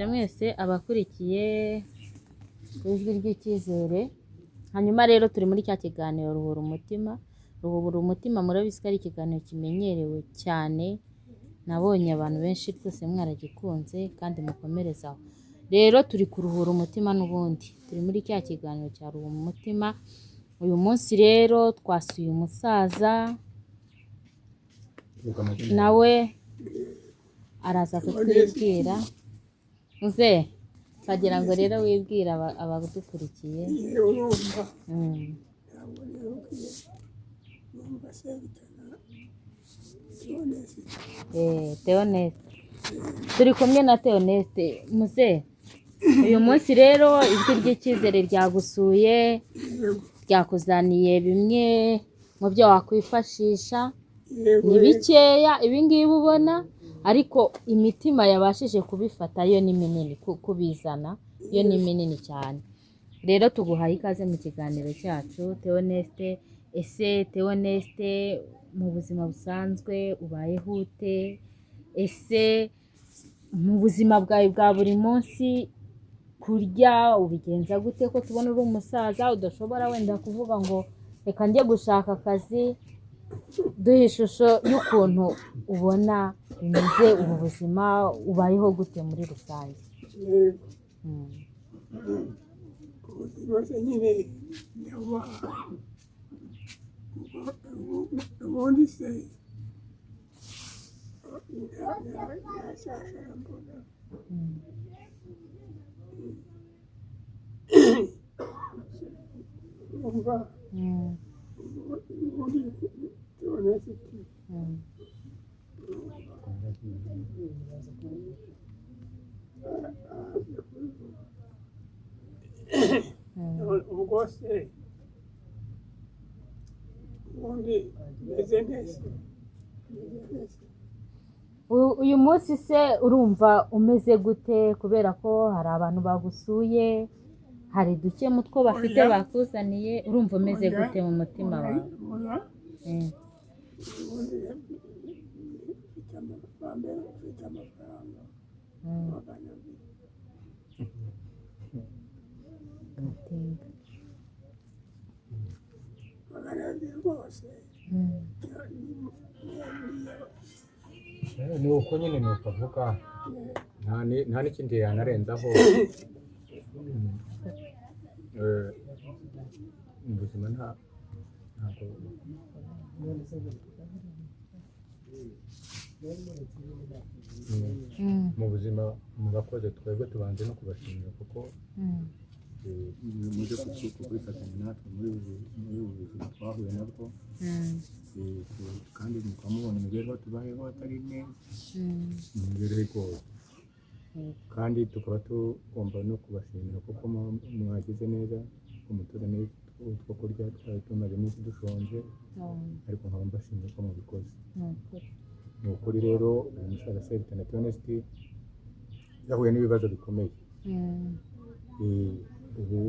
Ndabasuhuje mwese abakurikiye Ijwi ry'Icyizere. Hanyuma rero turi muri cya kiganiro Ruhura Umutima. Ruhura Umutima murabizi ko ari ikiganiro kimenyerewe cyane, nabonye abantu benshi rwose mwaragikunze kandi mukomereze aho. Rero turi kuruhura umutima n'ubundi, turi muri cya kiganiro cya Ruhura Umutima. Uyu munsi rero twasuye umusaza, nawe araza kutwibwira. Muze twagira ngo rero wibwire abadukurikiye. Urumva, ntabwo nibwiye, numva Sebitana Theoneste. Theoneste, turi kumwe na Theoneste. Muze, uyu munsi rero Ijwi ry'Icyizere ryagusuye, ryakuzaniye bimwe mu byo wakwifashisha. Ni bikeya ibi ngibi ubona, ariko imitima yabashije kubifata yo ni minini, kubizana yo ni minini cyane. Rero tuguhaye ikaze mu kiganiro cyacu, Theoneste. Ese Theoneste, mu buzima busanzwe ubayeho ute? Ese mu buzima bwawe bwa buri munsi kurya ubigenza gute, ko tubona uri umusaza udashobora wenda kuvuga ngo reka njye gushaka akazi? Duhe ishusho y'ukuntu ubona bimeze, ubu buzima ubayeho gute muri rusange? Yego. Ubuzima se nyine ndabubaha, ubundi se nta mbona. Urumva, ubundi tubona ati araza kubivuga. Ubwo se ubundi meze neza, meze neza. Uyu munsi se urumva umeze gute, kubera ko hari abantu bagusuye, hari duke mu two bafite Oya. bakuzaniye, urumva umeze Oya. gute mu mutima Oya, wawe? Oya. Ubundi mfite amafaranga, mfite amafaranga 200. Gatenga. 200 rwose. Ni uko nyine, ni uko avuga, nta n'ikindi yanarenzaho. Mu buzima ntabwo. Mu buzima murakoze, twebwe tubanze no kubashimira kuko muje kwifatanya natwe muri ubu buzima twahuye nabwo. Kandi mukaba mubona imibereho tubayeho atari neza, imibereho igoye, kandi tukaba tugomba no kubashimira kuko mwagize neza umutuzaniye utwo kurya, twari tumaze iminsi dushonje, ariko nkaba mbashimiye ko mubikoze. Ni ukuri. Ni ukuri rero, uyu musaza Sebitana Theoneste yahuye n'ibibazo bikomeye. Ubu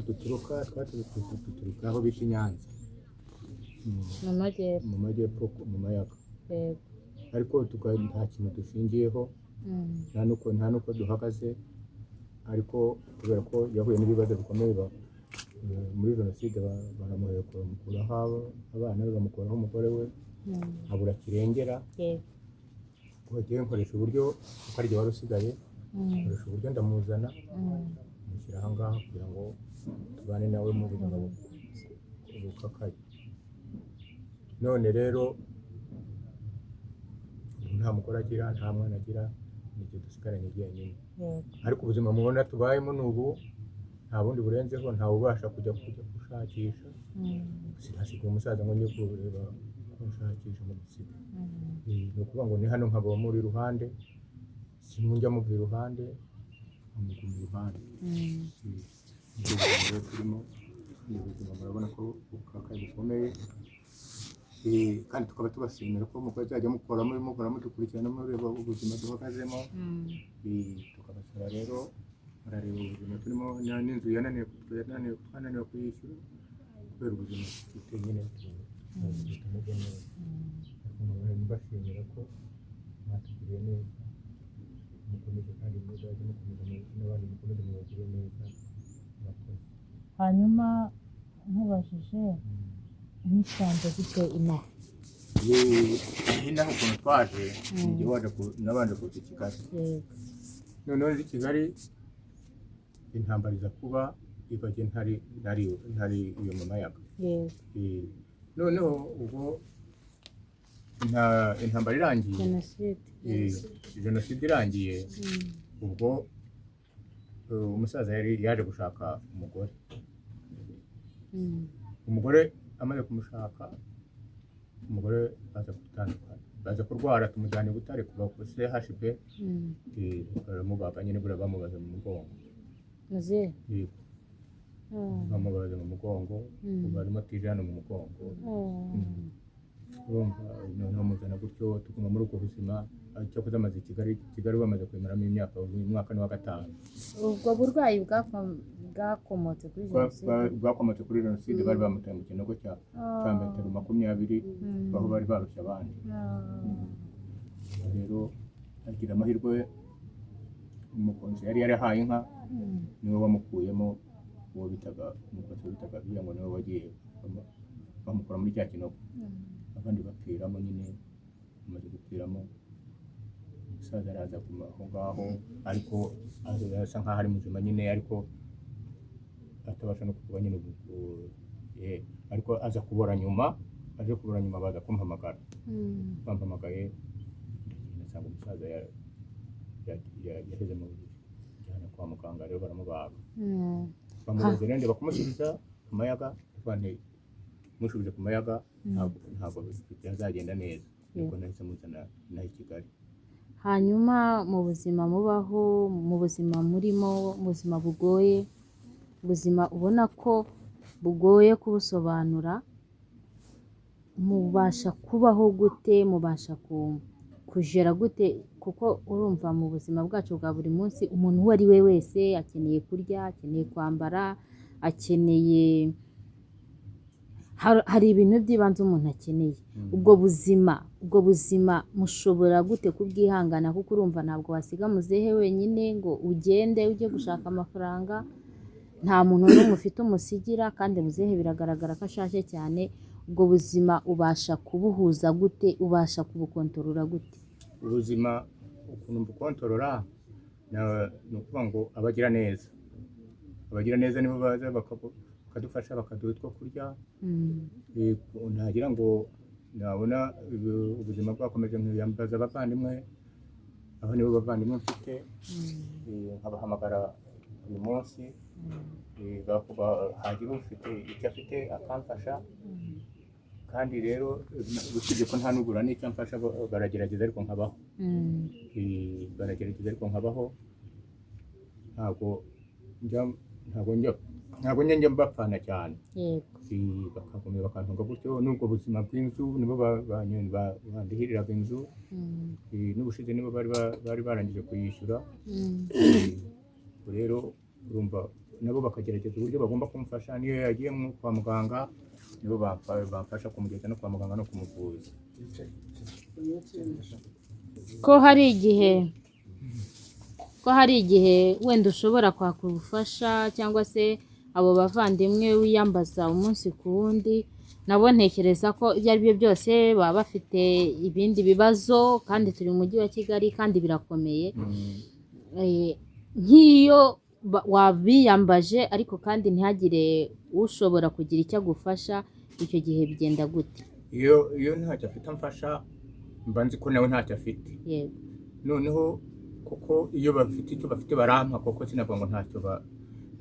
duturuka, twaturutse, duturuka aho bita i Nyanza Mu majyepfo. Mu majyepfo, mu Mayaga. Ariko nta kintu dushingiyeho, nta nuko duhagaze, ariko kubera ko yahuye n'ibibazo bikomeye muri jenoside, baramuhekura, bamukuraho abana be, bamukuraho umugore we, abura kirengera. Ubwo njyewe nkoresha uburyo, kuko ari jye wari usigaye, nkoresha uburyo ndamuzana, mushyira aha ngaha kugira ngo tubane nawe mu buzima bukakaye. None rero ubu nta mugore agira, nta mwana agira, ni jye dusigaranye jyenyine. Ariko ubuzima mubona tubayemo ni ubu, nta bundi burenzeho, ntawe ubasha kujya gushakisha. Sinasiga umusaza ngo njye kureba ko nshakisha ngo musige. Ni ukuvuga ngo ni hano nkaba muri iruhande, sinjya muva iruhande, nkamuguma iruhande. Nibwo buzima rero turimo, ni ubuzima murabona ko bukakaye bukomeye. Kandi tukaba tubashimira ko mukazajya mukora muri mukora mudukurikirana, mureba ubuzima duhagazemo. Tukabasaba rero, murareba ubuzima turimo, n'inzu yananiwe, twananiwe kuyishyura kubera ubuzima dufite nyine butameze neza. Ariko nkaba mbashimira ko mwatugiriye neza. ikomeze kandi muzajye mukomeza n'abandi mukomeze mubagire neza. Murakoze. Hanyuma nkubajije, mwisanze gute inaha? Inaha ukuntu twaje, ni igihe waje nabanje kuza i Kigali. Noneho nzi i Kigali intambara iza kuba, ibajye ntari ntari ntari iyo mu Mayaga. Noneho ubwo intambara irangiye, Jenoside. Jenoside irangiye, ubwo umusaza yari yaje gushaka umugore. Umugore amaze kumushaka, umugore baza gutandukana, baza kurwara, tumujyana i Butare kuva ku CHB. Baramubaga nyine, buriya bamubaze mu mugongo. Muzehe? Yego. Bamubaze mu mugongo. Ubu harimo tije hano mu mugongo. Urumva, noneho muzana gutyo, tuguma muri ubwo buzima. Cyakoze amaze i Kigali bamaze kwemeramo imyaka, uyu mwaka ni wa 5. Ubwo burwayi bwakomotse kuri jenoside? Bwakomotse kuri jenoside. Bari bamutaye mu kinogo cya metero 20, aho bari barushye abandi. Rero agira amahirwe, umukonsi yari yarahaye inka niwe wamukuyemo, uwo bitaga umukonsi bitaga Biya, ngo niwe wagiye bamukura muri cya kinogo, abandi bapfiramo nyine. Bamaze gupfiramo, umusaza araza aguma aho ngaho, ariko asa nkaho ari muzima nyine, ariko atabasha no kuvuga nyine ubu ariko aza kubora nyuma, aje kubora nyuma baza kumpamagara. Bampamagaye ndagenda, nsanga umusaza yaheze mu buriri, njyana kwa muganga rero baramubaga. Bamubaze rero, ndeba kumusubiza ku Mayaga, ndavuga nti mushubije ku Mayaga ntabwo byazagenda neza. Nibwo nahise muzana inaha i Kigali. Hanyuma mu buzima mubaho, mu buzima murimo, mu buzima bugoye, ubuzima ubona ko bugoye kubusobanura, mubasha kubaho gute? Mubasha kujera gute? Kuko urumva mu buzima bwacu bwa buri munsi, umuntu uwo ari we wese akeneye kurya, akeneye kwambara, akeneye hari ibintu by'ibanze umuntu akeneye. Ubwo buzima mushobora gute kubwihangana? Kuko urumva ntabwo wasiga muzehe wenyine ngo ugende ujye gushaka amafaranga, nta muntu n'umwe ufite umusigira, kandi muzehe biragaragara ko ashaje cyane. Ubwo buzima ubasha kubuhuza gute? Ubasha kubukontorora gute? Ubuzima ukuntu mbukontorora ni ukuvuga ngo abagira neza nibo baza bakadufasha, bakaduha utwo kurya. Nagira ngo nabona ubuzima bwakomeje, nkiyambaza abavandimwe. Aho nibo bavandimwe mfite. Nkabahamagara buri munsi. Hagira ufite icyo afite akamfasha. Kandi rero usibye ko nta nugura n'icyo amfasha, baragerageza ariko nkabaho. Baragerageza ariko nkabaho. Ntabwo njya mbapfana cyane. Bakakomeza bakantunga gutyo n'ubwo buzima bw'inzu, nibo bandihiriraga inzu. N'ubushize nibo bari barangije kuyishyura. Ubwo rero urumva nabo bakagerageza uburyo bagomba kumfasha. Niyo yagiye kwa muganga, nibo bamfasha kumugeza no kwa muganga no kumuvuza. Ko hari igihe wenda ushobora kwaka ubufasha, cyangwa se abo bavandimwe wiyambaza umunsi ku wundi, nabo ntekereza ko ibyo ari byo byose baba bafite ibindi bibazo, kandi turi mu mujyi wa Kigali kandi birakomeye. Nk'iyo wabiyambaje ariko kandi ntihagire ushobora kugira icyo agufasha, icyo gihe bigenda gute? Iyo ntacyo afite amfasha, mba nzi ko nawe ntacyo afite. Noneho kuko iyo bafite icyo bafite barampa, kuko sinavuga ngo ntacyo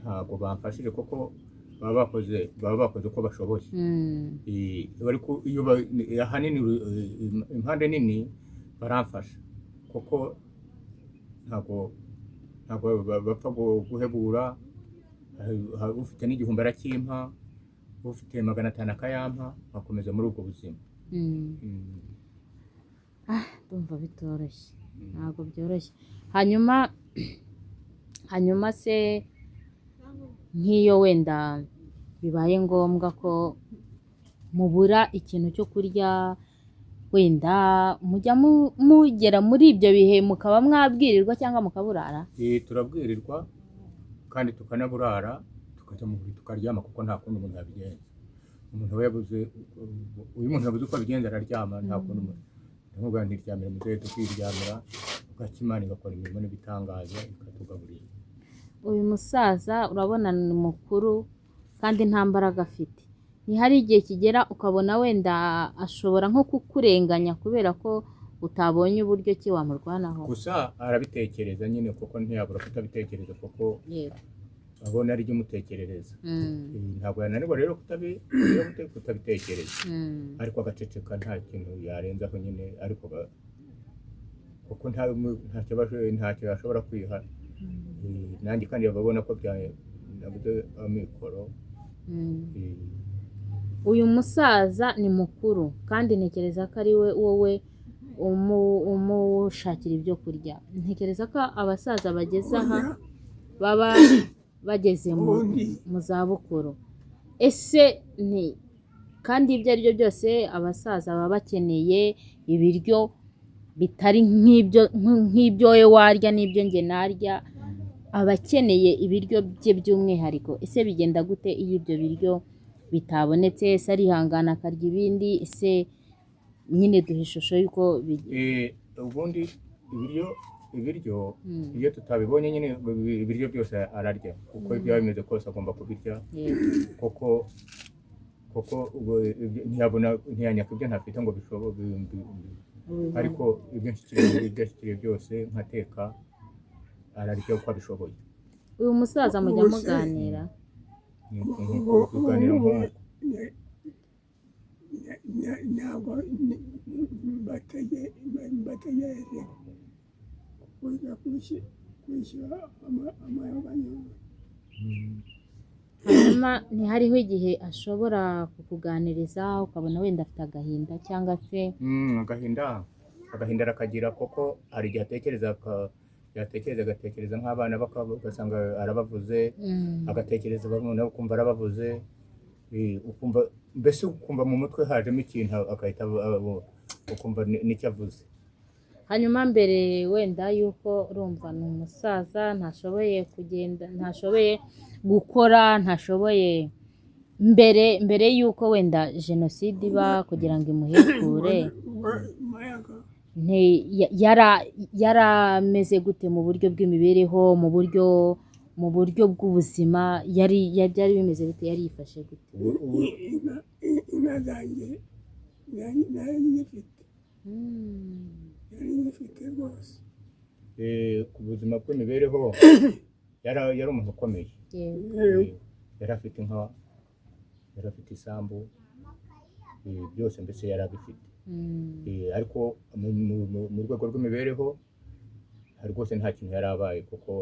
ntabwo bamfashije, kuko baba bakoze uko bashoboye. Ariko iyo ahanini impande nini baramfasha, kuko ntabwo bapfa guhebura. Ufite n'igihumbi arakimpa, ufite 500 akayampa, bakomeza muri ubwo buzima. Ndumva bitoroshye, ntabwo byoroshye. Hanyuma se nk'iyo wenda bibaye ngombwa ko mubura ikintu cyo kurya, wenda Wenda mujya mugera muri ibyo bihe mukaba mwabwirirwa cyangwa mukaburara? Turabwirirwa kandi tukanaburara, tukajya mu buriri tukaryama, kuko nta kundi umuntu yabigenza. Umuntu aba yabuze, uyu muntu yabuze uko abigenza araryama, nta kundi umuntu. Ndamubwira nti ryamira muzehe, tukiryamira, ugacya Imana igakora imirimo n'ibitangaza ikatugaburira. Uyu musaza urabona ni mukuru kandi nta mbaraga afite. Ntihari igihe kigera ukabona wenda ashobora nko kukurenganya kubera ko utabonye uburyo ki wamurwanaho? Gusa arabitekereza nyine, kuko ntiyabura kutabitekereza, kuko Yego. abona ari umutekerereza. Ntabwo yananirwa rero kutabitekereza, ariko agaceceka, nta kintu yarenzaho nyine, ariko kuko ntacyo yashobora kwiha. Nanjye kandi babona ko nabuze amikoro. Uyu musaza ni mukuru kandi ntekereza ko ari we wowe umushakira ibyo kurya. Ntekereza ko abasaza bageze aha baba bageze mu zabukuru. Ese ni kandi ibyo ari byo byose abasaza baba bakeneye ibiryo bitari nk'ibyo wowe warya n'ibyo njye narya, aba akeneye ibiryo bye by'umwihariko. Ese bigenda gute iyo ibyo biryo bitabonetse? Ese arihangana akarya ibindi? Ese nyine duha ishusho y'uko Ubundi ibiryo iyo tutabibonye nyine, ibiryo byose ararya, kuko byaba bimeze kose agomba kubirya. Kuko ntiyabona, ntiyanyaka ibyo ntafite ngo ariko ibyo nshyikiriye byose nkateka, ararya uko abishoboye. Uyu musaza mujya muganira? Kuganira nk'uko Ntabwo mbategereje kuza kwishyura amayoga. Hanyuma ntihariho igihe ashobora kukuganiriza ukabona wenda afite agahinda cyangwa se? Agahinda arakagira, kuko hari igihe atekereza, yatekereza agatekereza nk'abana, ugasanga arabavuze, agatekereza barumuna, ukumva arabavuze, ukumva mbese ukumva mu mutwe hajemo ikintu, agahita ukumva nicyo avuze. Hanyuma mbere wenda yuko urumva ni umusaza, ntashoboye kugenda, ntashoboye gukora, ntashoboye, mbere yuko wenda jenoside iba kugira ngo imuhekure, yarameze gute mu buryo bw'imibereho, mu buryo bw'ubuzima? Yari byari bimeze bite? Yari yifashe gute? Inka zanjye nari ngifite, nari ngifite rwose. Ku buzima bw'imibereho yari umuntu ukomeye. Yari afite inka, yari afite isambu, byose mbese yari abifite. Ariko mu rwego rw'imibereho rwose nta kintu yari abaye, kuko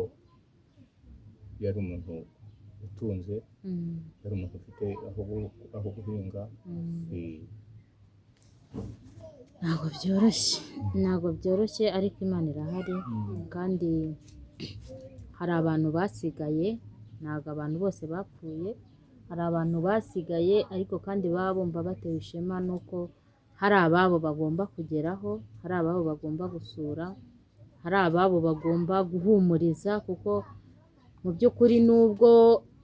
yari umuntu utunze, yari umuntu ufite aho guhinga. Ntabwo byoroshye, ntabwo byoroshye, ariko Imana irahari kandi hari abantu basigaye. Ntabwo abantu bose bapfuye, hari abantu basigaye, ariko kandi baba bumva batewe ishema n'uko hari ababo bagomba kugeraho, hari ababo bagomba gusura, hari ababo bagomba guhumuriza, kuko mu by'ukuri nubwo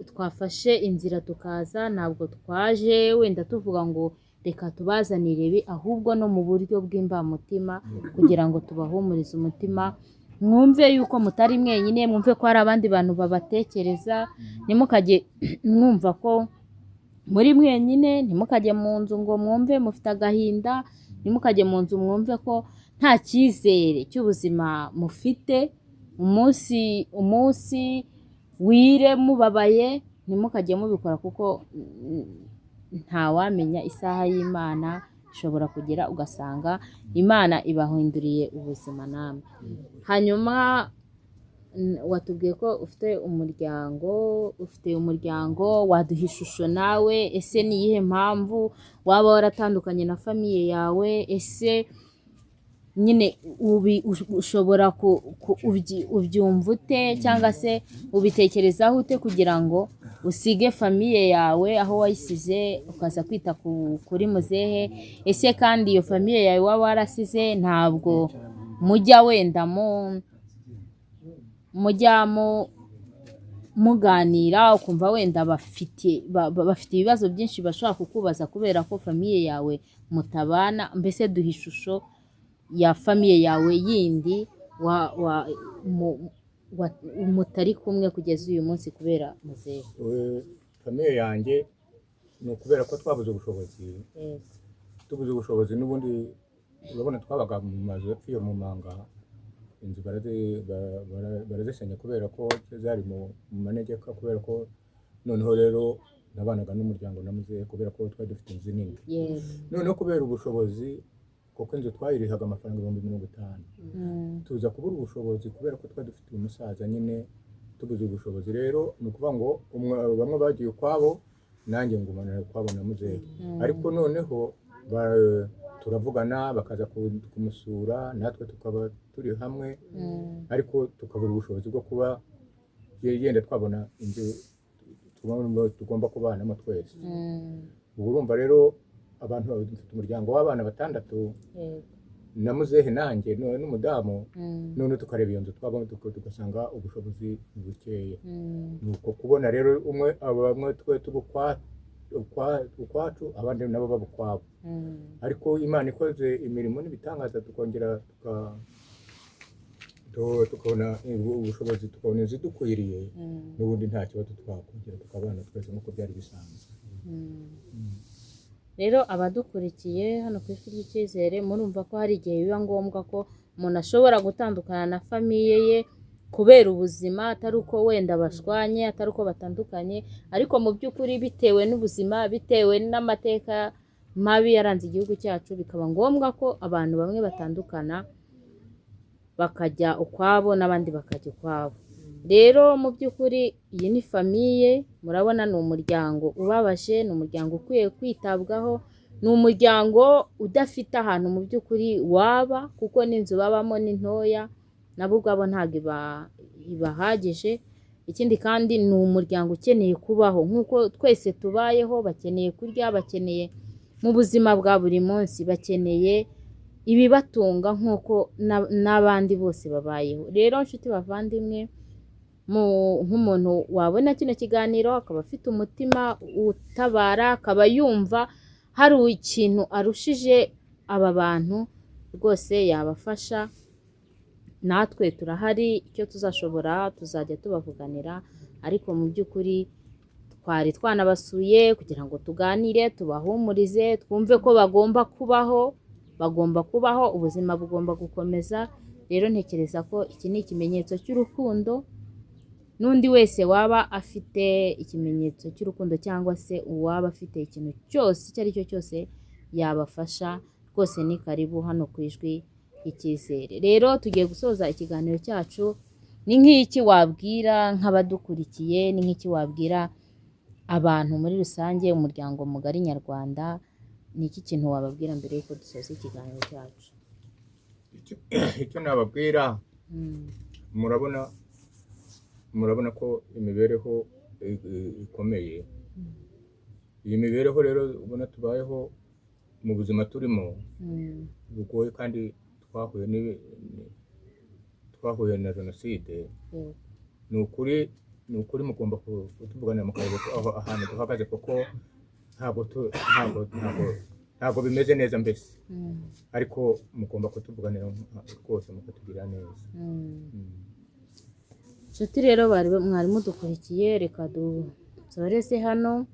twafashe inzira tukaza, ntabwo twaje wenda tuvuga ngo reka tubazanire ibi, ahubwo no mu buryo bw'imbamutima kugira ngo tubahumurize umutima, mwumve yuko mutari mwenyine, mwumve ko hari abandi bantu babatekereza. Ntimukajye mwumva ko muri mwenyine, ntimukajye mu nzu ngo mwumve mufite agahinda, ntimukajye mu nzu mwumve ko nta cyizere cy'ubuzima mufite. Umunsi wire mubabaye, ntimukajye mubikora, kuko ntawamenya isaha y'Imana ishobora kugera ugasanga Imana ibahinduriye ubuzima namwe. Hanyuma watubwiye ko ufite umuryango, waduha ishusho nawe? Ese ni iyihe mpamvu waba waratandukanye na famiye yawe? Ese Nyine ushobora ubyumva ute cyangwa se ubitekerezaho ute kugira ngo usige famille yawe aho wayisize ukaza kwita kuri muzehe? Ese kandi iyo famille yawe waba warasize ntabwo mujya wenda mujya muganira ukumva wenda bafite bafite ibibazo byinshi bashobora kukubaza kubera ko famille yawe mutabana? Mbese duha ishusho ya famille yawe yindi mutari kumwe kugeza uyu munsi kubera muzehe. Famille yanjye ni ukubera ko twabuze ubushobozi, tubuze ubushobozi n'ubundi urabona twabaga mu mazu yapfuye mu manga, inzu barazisenya kubera ko zari mu manegeka, kubera ko noneho rero nabanaga n'umuryango na muzehe kubera ko twari dufite inzu nini. Noneho kubera ubushobozi, kuko inzu twayirihaga amafaranga 50,000, tuza kubura ubushobozi kubera ko twari dufite umusaza nyine, tubuze ubushobozi rero ni ukuvuga ngo bamwe bagiye ukwabo, nanjye ngumana ukwabo na muzehe. Ariko noneho turavugana, bakaza kumusura, natwe tukaba turi hamwe, ariko tukabura ubushobozi bwo kuba yenda twabona inzu tugomba kubanamo twese. Ubu urumva rero abantu dufite umuryango w'abana 6 na muzehe nanjye n'umudamu, none tukareba iyo nzu twabamo tugasanga ubushobozi ni bukeya. Nuko kubona rero umwe bamwe twe tuba ukwacu, abandi nabo baba ukwabo. Ariko Imana ikoze imirimo n'ibitangaza, tukongera tukabona ubushobozi, tukabona inzu idukwiriye, n'ubundi nta kibazo, twakongera tukabana twese nk'uko byari bisanzwe. Rero abadukurikiye hano ku Ijwi ry'Icyizere, murumva ko hari igihe biba ngombwa ko umuntu ashobora gutandukana na famille ye kubera ubuzima, atari uko wenda bashwanye, atari uko batandukanye, ariko mu by'ukuri bitewe n'ubuzima, bitewe n'amateka mabi yaranze igihugu cyacu, bikaba ngombwa ko abantu bamwe batandukana bakajya ukwabo n'abandi bakajya ukwabo. Rero mu by'ukuri iyi ni famille, murabona ni umuryango ubabaje, ni umuryango ukwiye kwitabwaho, ni umuryango udafite ahantu mu by'ukuri waba, kuko n'inzu babamo ni ntoya, nabo ubwabo ntabwo ibahagije. Ikindi kandi ni umuryango ukeneye kubaho nk'uko twese tubayeho, bakeneye kurya, bakeneye mu buzima bwa buri munsi, bakeneye ibibatunga nk'uko n'abandi bose babayeho. Rero nshuti bavandimwe, nk'umuntu wabona kino kiganiro akaba afite umutima utabara, akaba yumva hari ikintu arushije aba bantu, rwose yabafasha. Natwe turahari, icyo tuzashobora tuzajya tubavuganira, ariko mu by'ukuri twari twanabasuye kugira ngo tuganire, tubahumurize, twumve ko bagomba kubaho, bagomba kubaho, ubuzima bugomba gukomeza. Rero ntekereza ko iki ni ikimenyetso cy'urukundo, n'undi wese waba afite ikimenyetso cy'urukundo cyangwa se uwaba afite ikintu cyose icyo ari cyo cyose yabafasha, rwose ni karibu hano ku Ijwi ry'Icyizere. Rero tugiye gusoza ikiganiro cyacu. Ni nk'iki wabwira nk'abadukurikiye, ni nk'iki wabwira abantu muri rusange, umuryango mugari nyarwanda, ni iki kintu wababwira mbere y'uko dusoza ikiganiro cyacu? Icyo nababwira, murabona ko imibereho ikomeye. Iyi mibereho rero ubona tubayeho mu buzima turimo bugoye, kandi twahuye na jenoside. Ni ukuri mugomba kutuvuganira mukareba aho ahantu duhagaze, kuko ntabwo bimeze neza mbese, ariko mugomba kutuvuganira rwose mukatugirira neza. Nshuti rero mwari mudukurikiye, reka dusoreze hano,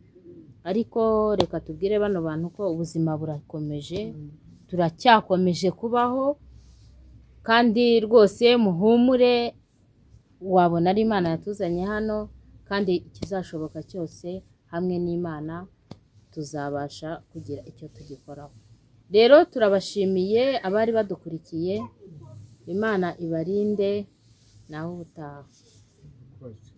ariko reka tubwire bano bantu ko ubuzima burakomeje, turacyakomeje kubaho, kandi rwose muhumure, wabona ari Imana yatuzanye hano, kandi ikizashoboka cyose hamwe n'Imana tuzabasha kugira icyo tugikoraho. Rero turabashimiye abari badukurikiye, Imana ibarinde, naho ubutaha. Rwose.